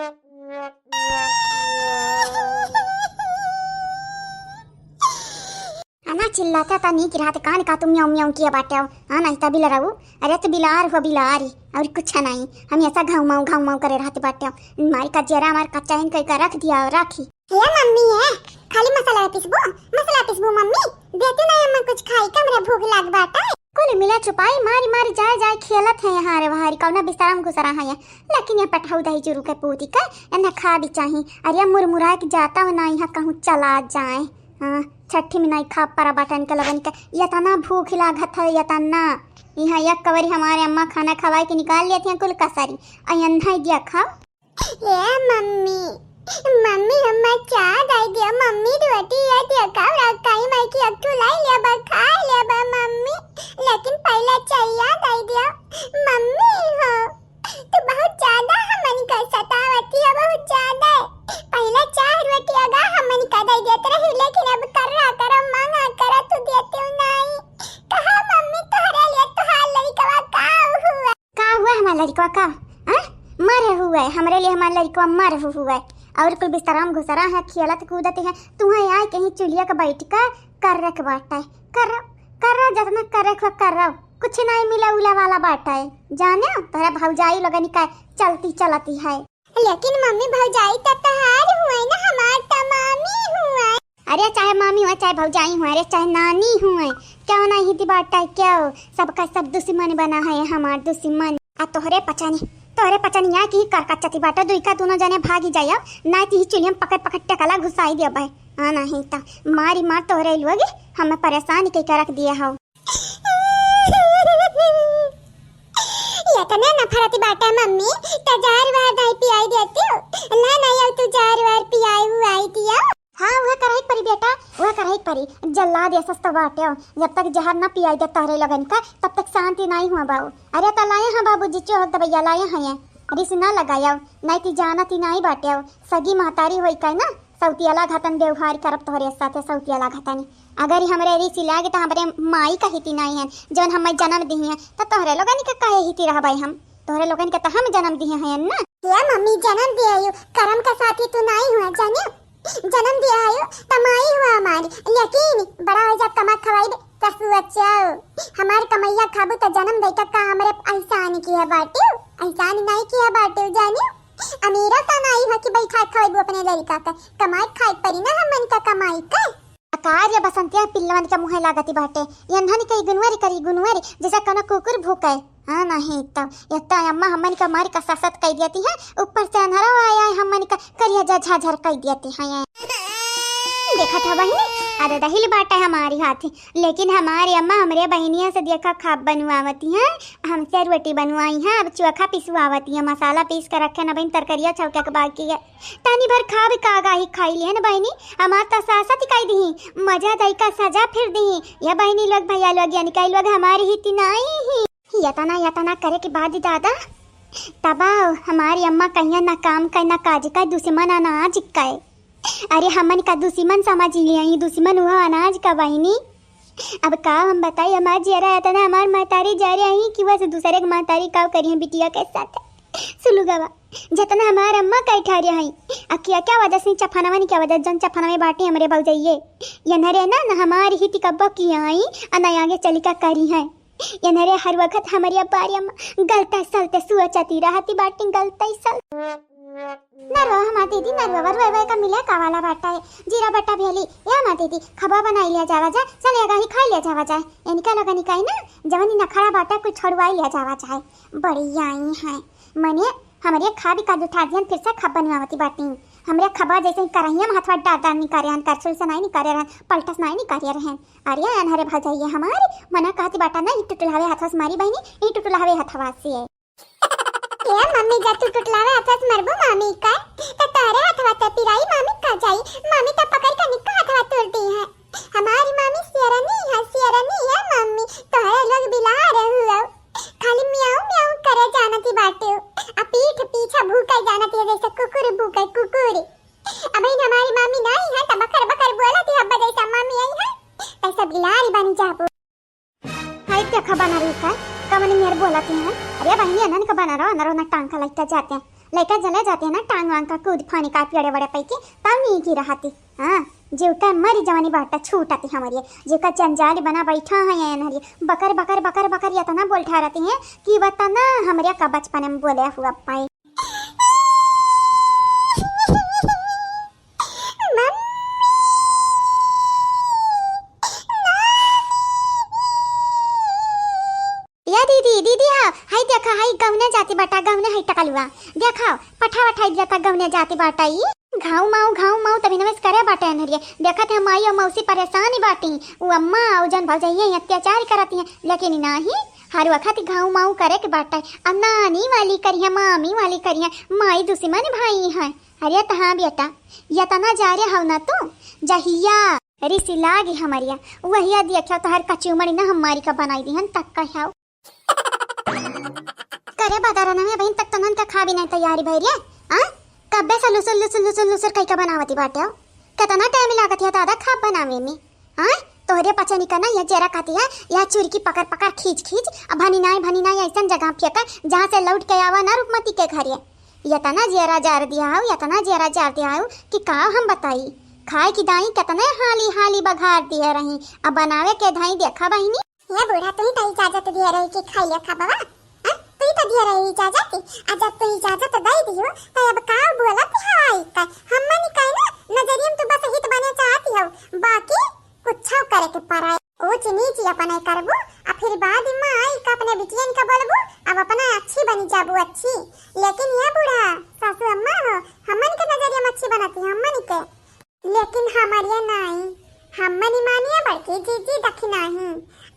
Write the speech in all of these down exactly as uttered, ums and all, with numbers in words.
अना चिल्लाता ता नीक रहत, कान का तुम म्याऊं म्याऊं किया बाटे हो? हाँ, नहीं तभी लड़ाऊ। अरे तो बिलार हो बिलार ही, और कुछ नहीं। हम ऐसा घाऊ माऊ घाऊ माऊ करे रहते बाटे हो। मारी का जरा हमार कच्चा इन कई का रख दिया और राखी। ये मम्मी है, खाली मसाला पिसबू, मसाला पिसबू मम्मी, देती नहीं अम्मा कुछ खाई का, हमरा भूख लाग बाटे। कुल मिला छुपाई मारी मारी जाए जाए खेलत है यहाँ रे वहाँ रे, कौना बिस्तरा में घुसरा है ये। लेकिन ये पठाऊ दही चुरू के पूती का, एन्ने खा भी चाही। अरे मुरमुराए के जाता हो ना, यहाँ कहूँ चला जाए। हाँ, छठी में नहीं खा परा बाटन के लगन के, यतना भूख लागत है, यतना। यहाँ एक कवरी हमारे अम्मा खाना खवाए के निकाल लेती हैं कुल कसरी, और एन्ना दिया खाओ। ए मम्मी, मम्मी, हम्मा चाह दाई दिया, मम्मी रोटी या दिया, का रखाई माई की अक्टू लाई लिया बा, खा लिया बा मम्मी, लेकिन पहला चाह या दाई दिया, मम्मी हो, तू बहुत ज्यादा हमन का सतावती है, बहुत ज्यादा। पहला चाह रोटी अगा हमन का दाई देत रही, लेकिन अब कर्रा करा, मांगा करा, तू देते हो नहीं। कहा मम्मी तोहरे लिए तोहार लड़कवा का हुआ? का हुआ हमार लड़कवा का? हाँ? मरे हुए, हमरे लिए हमार लड़कवा मरे हुए। और कुल बिस्तरा में घुसरा है, खेलत कूदत है। तुहें आए कहीं चुलिया के बैठ के कर रख बाटे। कर, कर जतना कर रख कर। कुछ नहीं मिला उला वाला बाटे। जाने तोहरा भौजाई लोगन का चलती चलती है। लेकिन मम्मी भौजाई त तोहार हुए ना, हमार त मामी हुए। अरे चाहे मामी हुए, चाहे भौजाई हुए, अरे चाहे नानी हुए, क्यों नहीं हित बाटा क्यों? सबका सब दुश्मन बना है हमार दुश्मन। आ तोहरे पचनी, तोहरे पचनी या की कर कच्चती बाटा, दुई का दोनों जने भागी जायो, ना ती चुलियम पकड़ पकड़ टकला घुसाई दिया भाई। हाँ नहीं त मारी मार तोहरे लोग हमें परेशान के रख दिया हो। इतने नफरती बाटा मम्मी, त जहर वहर नहीं पियाई देती हो। ना, नहीं, अब तू जहर वहर पियाई हुआई दिया। हाँ, वह करही परी बेटा, वह करही परी। जल्लाद ऐसा तो बाटे हो, जब तक जहर ना पियाई दे तोहरे लोगन का, तब तक शांति नहीं हुआ बाऊ। अरे त लाए हैं बाबूजी, चोहक दबैया लाए हैं ये। रिस ना लगायो, नहीं ती जानती नहीं बाटे हो, सगी महतारी होई का ना। सौतियाला घतन व्यवहार करब तोहरे साथे, सौतियाला घतन। अगर ई हमरे रिसी लागे त हमरे माई का हिती नाई हन, जौन हमें जन्म दिही हैं, त तोहरे लोगन के कहे हिती रहबै हम? तोहरे लोगन के त हम जन्म दिहे हैं ना। या मम्मी जन्म दिया यू, करम का साथी तू नाई हुआ जाने। जन्म दिया यू त माई हुआ हमारी, लेकिन बड़ा हो जा कमा खवाई दे, त सुअचाओ। हमार कमैया खाबू त जन्म दे का, का हमरे एहसान किया बाटियो, एहसान नाई किया बाटियो जाने। अमीरा त नाई है कि बैठा खाइबू अपने लड़का का, कमाई खाए परी ना हमन का कमाई का। अकार या बसंतिया पिल्लवन के मुँहे लागती बाटे, यन्हन के गुनवरी करी गुनवरी, जैसे कोनो कुकुर भूके। हाँ नहीं तो, एक तो अम्मा हमन का मारी का सासत कई देती है, ऊपर से अन्हरा आया है हमन का करिया जा झाझर कई देती है। देखा था बहिनी, अरे दहिल बाटे हमारी हाथी। लेकिन हमारी अम्मा हमरे बहिनिया से देखा खाब बनवावती हैं, हमसे रोटी बनवाई हैं, अब चोखा पिसवावती हैं, मसाला पीस के रखे न बहिन, तरकरिया छौके के बाकी है। तनी भर खाब का गाही खाई लिहन बहिनी, हमार त सासत कई दिही, मजा दई का सजा फिर दिही। या बहिनी लोग, भैया लोग, यानी कई लोग हमारी ही तिनाई ही। यतना, यतना करे के बाद दादा, तब हमारी अम्मा कहिया ना काम का, ना काज का, दुश्मन अनाज का। अरे हमन का दुश्मन समझ लिया ही, दुश्मन हुआ अनाज का बहिनी। अब का हम बताई, हमार जियरा इतना, हमार महतारी जा रही कि बस दूसरे के महतारी का करी है बिटिया के साथ। सुलुगवा, जितना हमार अम्मा का ठहरे हैं, आ क्या, क्या वजह से चफनवा नहीं, क्या वजह जन चफनवे बाटे हमरे भौजइये। ये नरे ना, ना हमार हित कब्बो की आई, आ ना आगे चली का करी है। ये नरे हर वक्त हमारी अब्बारी अम्मा गलते सलते सुअचती रहती बाटी, गलते सल। नरवा हमार दीदी, नरवा रोए रोए का मिले का वाला बाटा है। जीरा बट्टा भेली, ए हमार दीदी, खबा बनाई लिया जावा जाए, चल एगा ही खाई लिया जावा जाए। इनका लोगन का ही ना, जवन ई नखड़ा बाटा कुछ छोड़वाई लिया जावा जाए। बड़ी आई हैं, मने हमरे खाबी का जुठा दियन, फिर से खब बनवावती बाटी। हमरे खबा जैसे ही करहिया में हथवा डाल डाल निकारे हन, करछुल से नहीं निकारे रहन, पलटस नहीं निकारे रहन। अरे अनहरे भौजाइये हमारे, मना कहती बाटा ना, ई टुटुलावे हथवा से मारी बहिनी, ई टुटुलावे हथवा से। ए मम्मी, जा तू टुटलावे हथवा से मरबू मामी का, त तोहरे हथवा त पिराई, मामी का जाई, मामी त पकड़ के निक्का हथवा तोड़ दी है। हमारी मामी शेरनी है, शेरनी है मम्मी, तोहरे लोग बिलार हुआ, खाली म्याऊ म्याऊ करे जानती बाटे, आ पीठ पीछा भूके जानती है जैसे कुकुर भूके, कुकुर। अब इन हमारी मामी नहीं है त बकर बकर बोलती है, अब जैसा मामी आई है, तैसा बिलारी बनी जाबू। हाय देखा बनरी का, कमनी मेर बोलती हैं। अरे बहिनी, अनन का बनरो, अनरो ना टांग का लइका जाते हैं। लइका जले जाते हैं ना, टांग वांग का कूद फानी का पेड़े बड़े पैके, तब नीकी रहती। हाँ, जीव का मरी जवानी बाटा छूटती हमरी, जीव का जंजाल बना बैठा है ये नहरी, बकर, बकर, बकर, बकर, ये तना बोल ठहरती हैं कि वतना हमरे का बचपन में बोले हुआ पाए। या दीदी, दीदी, हाँ, हाय देखा, हाय गौने जाती बाटा, गौने हाय टकलुआ। देखा, पठा वठाई दिया था, गौने जाती बाटा ई। घाऊ माऊ, घाऊ माऊ, तभी नवेश करे बाटे अनहरिया। देखत है माई और मौसी परेशान ही बाटी। उ अम्मा और जन भौजैया ही अत्याचार करती हैं, लेकिन नाही, हर वक्त घाऊ माऊ करे के बाटे। अब नानी वाली करिया, मामी वाली करिया, माई दुश्मन भाई है। अरे त हाँ बेटा, यतना जा रे हव ना तू, जहिया रिसी लागी हमरिया, वहिया देखियो तोहर कचुमड़ी ना हमारी का बनाई दिहन तक कह्याओ। करे बदरन में बहिन तक तनन का खा भी नहीं तैयारी भई रे। आ? कब्बे से लुसुर, लुसुर, लुसुर, लुसुर कई का बनावती बाटे हो। कितना टाइम लागत है दादा खा बनावे में। आ? तोहरे पचनी का ना यह जेरा खाती है, यह चुरकी पकड़, पकड़, खींच, खींच, अब भनी नाई, भनी नाई ऐसन जगह फेंका, जहाँ से लौट के आवा ना रुकमती के घरे। यतना जेरा जार दिया हो, यतना जेरा जार दिया हो कि का हम बताई। खाए की दाई कितने हाली, हाली बघार दिए रही, अब बनावे के धाई देखा बहिनी। ए बूढ़ा, तू ही तो इजाजत दिए रही कि खाई ले खा बाबा। हाँ? तू ही तो दिए रही इजाजत। आ जब तू इजाजत दे दियो, तो अब का बोलत हवाई का? हम मनी कहे ना, नजरिया में तू बस हित बने चाहती हो, बाकी कुछ करे के पड़े। ऊंच नीच अपने करबू, आ फिर बाद में आई का अपने बिटियन का बोलबू, अब अपना अच्छी बनी जाबू अच्छी। लेकिन ये बूढ़ा, सासू अम्मा हो, हमन के नजरिया में अच्छी बनती, हमन के। लेकिन हमरिया नाई, हम मनी मानिया बड़की जीजी दखी नाही।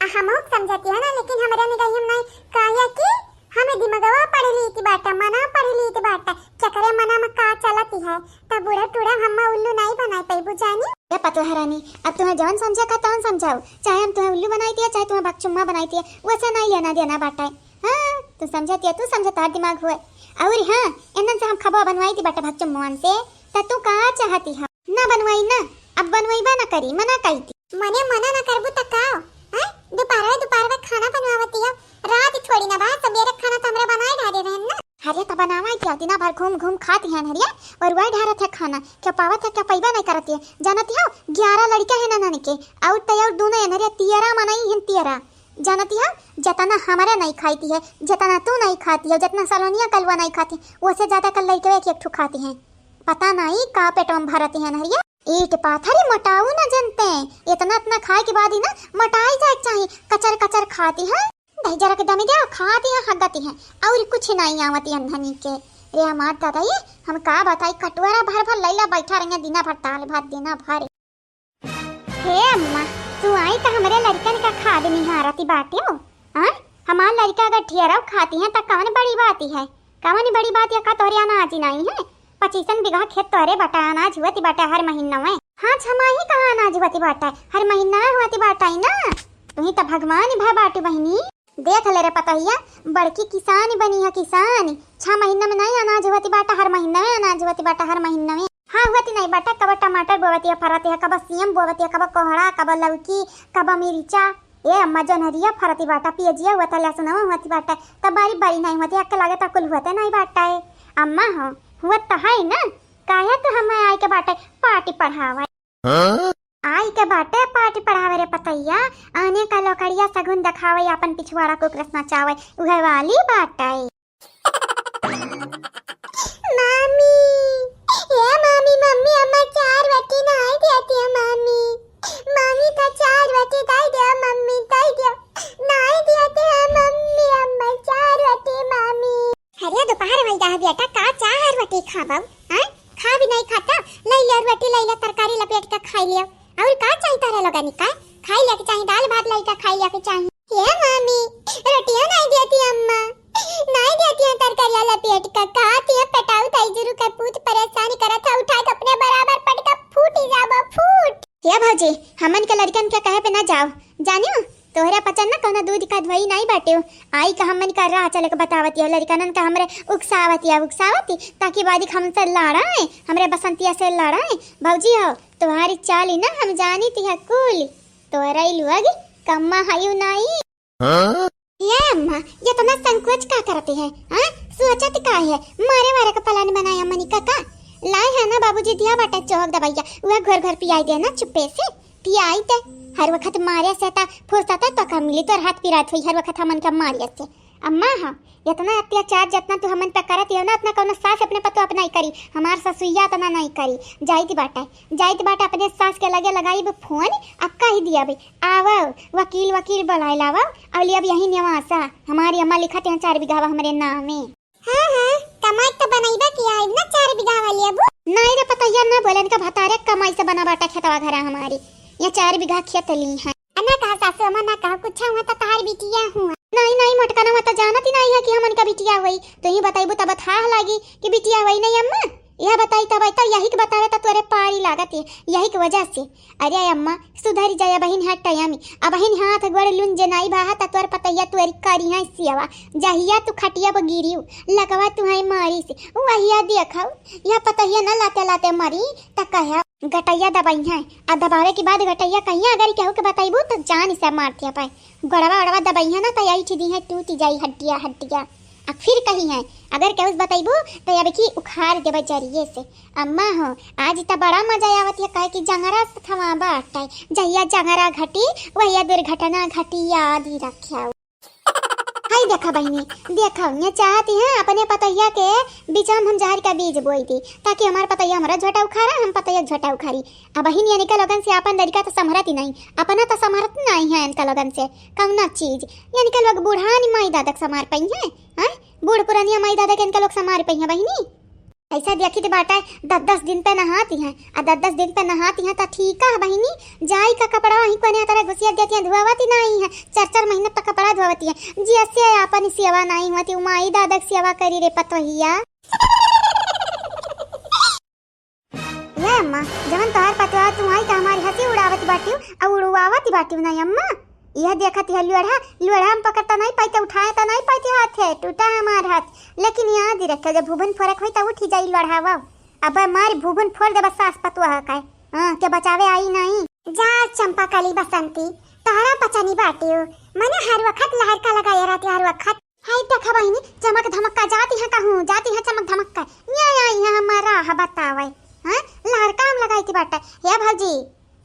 आ हमहू के समझती है ना, लेकिन हमरे निगहिया में नाई, काहे कि हमें दिमगवा पढ़ ली थी बाटा, मना पढ़ ली थी बाटा, चकरे मना में का चलती है, तब बूढ़ा टूढ़ा हम उल्लू नाई बनाई पैबू जानी। ए पतोह रानी, अब तुम्हें जौन समझे का तौन समझाओ, चाहे हम तुम्हें उल्लू बनाई दिया, चाहे तुम्हें भकचुम्मा बनाई दिया, वैसे नाई लेना देना बाटा है। हाँ, तू समझती है, तू समझता दिमाग हुए। और हाँ, इन्हन से हम खबा बनवाई थी बाटा भकचुम्मन से, त तू का चाहती है? ना बनवाई ना, अब बनवाईबा ना करी, मना कई थी। मने मना ना करबू त का? हैं? दोपहरवे, दोपहरवे खाना बनवावती है, रात थोड़ी ना बा, सबेरे खाना तो हमरा बनाए डारे रहन ना। अरे त बनावाई थी, दिना भर घूम घूम खाती है नहरिया, और वही ढारत है खाना, क्या पावत है, क्या पैबा नहीं करती है। जानती हो, ग्यारह लड़का है ना नन के, और तय और दोनों है नहरिया, तियरा मनाई है तियरा। जानती हो, जतना हमारे नहीं खाती है, जतना तू नहीं खाती है, जतना सलोनिया कलवा नहीं खाती, वो से ज्यादा कल लड़के एक एक ठो खाती हैं। पता नहीं का पेट में भरती है नहरिया। ईंट पाथर ही मोटाऊ न जनते, इतना इतना खाए के बाद ही ना मोटाई जाए के चाही। कचर कचर खाती है, दही जरा के दमी दे खाती है, हगती है, और कुछ नहीं आवती है धनी के। रे हमार दादा, ये हम का बताई, कटोरा भर भर लैला बैठा रहिया दिना भर दाल भात दिना भर। हे अम्मा, तू आई त हमरे लड़कन का खाद निहारती बाटे हो। हाँ, हमार लड़का अगर ठियरव खाती हैं त कौन बड़ी बात है? कवन बड़ी बात या का तोहरे अनाज ही नाई है? पच्चीसन बीघा खेत तोहरे बटा, अनाज हुअत बाटे हर महीना में। हाँ, छमाही कहाँ अनाज हुअत बाटे, हर महीना में हुअत बाटे ना। तुही त भगवान ही भय बाटू बहिनी। देख ले रे पतोहिया, बड़की किसान बनी है किसान। छह महीना में नहीं अनाज हुअत बाटे, हर महीना में अनाज हुअत बाटे, हर महीना में। हाँ, हुअत नहीं बाटे, कब टमाटर बोवत है, फरत है, कब सीम बोवत है, कब कोहड़ा, कब लौकी, कब मिर्चा। ए अम्मा, जनहरिया फरती बाटा, पियजिया हुआ था, लहसुनवा हुआ थी बाटा, तब बारी बारी नहीं हुआ थी, अक्के लागे ता कुल हुआ थे नहीं बाटा है। अम्मा हो, हुआ तो है ना, काहे तो हमें आए के बाटे पार्टी पढ़ावे। हाँ? आए के बाटे पार्टी पढ़ावे रे पतैया, आने का लोकड़िया सगुन दिखावे, अपन पिछवाड़ा को कृष्णा चावे, उहे वाली बाटे। मामी, ए मामी, मम्मी अम्मा चार रोटी नाई देती है मामी। मामी का चार रोटी दे दे मम्मी, दे दे। नाई देती है मम्मी अम्मा चार रोटी मामी। अरे दोपहर भई रहा बेटा, का चार रोटी खाबो? हाँ? खा भी नहीं खाता, ले ले रोटी, ले ले तरकारी लपेट के खाई ले। और का चाहिए तारे लोगन का? खाई ले के चाहिए, दाल भात ले के खाई ले के चाहिए। ए मामी, रोटियां नहीं देती अम्मा, नहीं देती है तरकारियां लपेट के, खाती है पेटाऊ ताई जुरू के पूत परेशान करत है, उठा के अपने बराबर पटका फूट ही जाबो, फूट। ए भौजी, हमन के लड़कन के कहे पे ना जाओ, जानियो, तोहरा पचन ना कौनो दूध का धोई नहीं बाटे हो। आई का हमन का राह चले के बतावती हो, लड़कनन का हमरे उकसावती है, उकसावती, ताकि बादी हमसे लड़ाए, हमरे बसंतिया से लड़ाए। भौजी हो, तुम्हारी चाल ही ना हम जानी थी है कुल, तोहरा ही लुआगी कम्मा हयू नाई। हाँ? ये अम्मा, ये इतना संकोच का करती है? हाँ? सोचत का है, मारे वारे का plan बनाया मनी काका। लाए है ना बाबूजी दिया बाटे चौक दवाइया, उहे घर घर पियाई दे ना चुप्पे से, पियाई दे। हर वक्त मारे से ता फुर्सत है तो का मिली, तोर हाथ पिरात हुई हर वक्त हमन का मारे से। अम्मा हाँ, इतना अत्याचार जितना तू हमन पे करत हो ना, उतना कौनो सास अपने पतो अपना ही करी, हमार ससुइया इतना नहीं करी। जाइत बाटे, जाइत बाटे अपने सास के लगे लगाई फोन, आ कह दिया भाई, आवो, वकील, वकील बुलाए लावो, और अब यही निवासा, हमारी अम्मा लिखत हैं चार बीघा हमरे नामे। हाँ, हाँ, कमाई तो बनइबा किया है ना चार बीघा वाली अबू। नहीं रे पतैया, ना बोले इनका भतारे कमाई से बना बाटा खेतवा घरा हमारी, ये चार बीघा खेत ली है। अना कहा सासू अम्मा, ना कहा कुछ हुआ तो तहार बिटिया हुआ। नहीं, नहीं मोटका ना हुआ तो जानत ही नहीं है कि हमन का बिटिया हुई, तो ही बताइबू तब था लागी कि बिटिया हुई नहीं अम्मा। यह बताई तब तो यही के बतावे तो तोरे पारी लागत है, यही के वजह से। अरे अम्मा, सुधरी जाए, अबहिन है टाइम, अबहिन हाथ गोड़ लुन जे नाई बाहा त तोर पतैया तोरी करी है सेवा। जहिया तू खटिया पर गिरियो, लगवा तू है मारी से, वहिया देखो, यह पतैया न लाते लाते मरी, त कहे गटैया दबाई है, आ दबावे के बाद गटैया कहिया अगर केहू के बताइबू त जान से मार दिया पाए। गोड़वा ओड़वा दबाई है ना, त यही दी है टूट जाई हड्डिया हड्डिया। आ फिर कही है, अगर केहू से बताइबू त अब की उखाड़ देबे जरिए से। अम्मा हो, आज त बड़ा मजा आवत है, काहे कि जंगरा से थमा बाटे। जहिया जंगरा घटी, वहिया दुर्घटना घटी, याद ही रखिया। हाय देखा बहिनी, देखा, ये चाहती हैं अपने पतैया के बीच में हम जहर का बीज बोई दी, ताकि हमार पतैया हमारा झोटा उखाड़ा, हम पतैया झोटा उखाड़ी। अब बहिन, ये इनका लोगन से अपन लड़का तो संभरत ही नहीं, अपना तो संभरत नहीं है इनका लोगन से कौना चीज। ये इनका लोग बूढ़ानी माई दादा के संभार पाई हैं, हैं? बूढ़ पुरानिया माई दादा के इनका लोग संभार पाई हैं बहिनी। ऐसा देखी तो बाटा है, दस दस दिन पे नहाती हैं, आ दस दस दिन पे नहाती हैं तो ठीक है बहिनी, जाई का कपड़ा वहीं कोने तरह घुसिया देती हैं, धोवती नहीं है, चार चार महीने तक कपड़ा धोवती है। जी, ऐसे अपन सेवा नहीं होती, उ माई दादा के सेवा करी रे पतोहिया। ये अम्मा, जवन तोहार पतवा तू आई का हमारी हंसी उड़ावत बाटियो, आ उड़वावत बाटियो ना अम्मा। यह देखत है लोढ़ा, लोढ़ा हम पकड़ता नहीं पाई, तो उठाए तो नहीं पाई हाथ है, टूटा हमार हाथ। लेकिन याद ही रखे, जब भूभन फोरक होई, तब उठी जाई लोढ़ावा। अब मारी भूभन फोड़ देबा सास पतवा है काय? हाँ, के बचावे आई नहीं। जा चंपा कली बसंती, तोहरा पचनी बाटियो, मने हर वक्त लहर का लगाए रहती, हर वक्त। हाय देखा बहिनी, चमक धमक का जाती है कहूँ, जाती है चमक धमक का। ये आई है हमारा ह बतावे। हाँ, लहर काम लगाई थी बाटे। हे भौजी,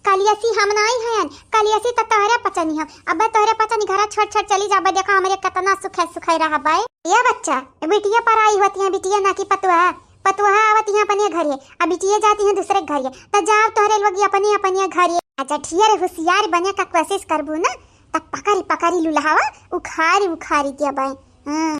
कलियसी हम नाई हयन, कलियसी त तोहरे पचनी हम। अबे तोहरे पचनी घरा छोड़ छोड़ चली जाबे, देखा हमरे कितना सुखे सुखे रहबे। ये बच्चा, बिटिया पर आई होती है, बिटिया ना कि पतुआ। पतुआ आवत यहाँ अपने घरे, अब बिटिया जाती है दूसरे घरे, त जाओ तोहरे लोग अपने अपने घरे। अच्छा, ढेर होशियार बने का कोशिश करबू ना, त पकड़ी पकड़ी लुलहावा, उखारी उखारी देबे। हाँ।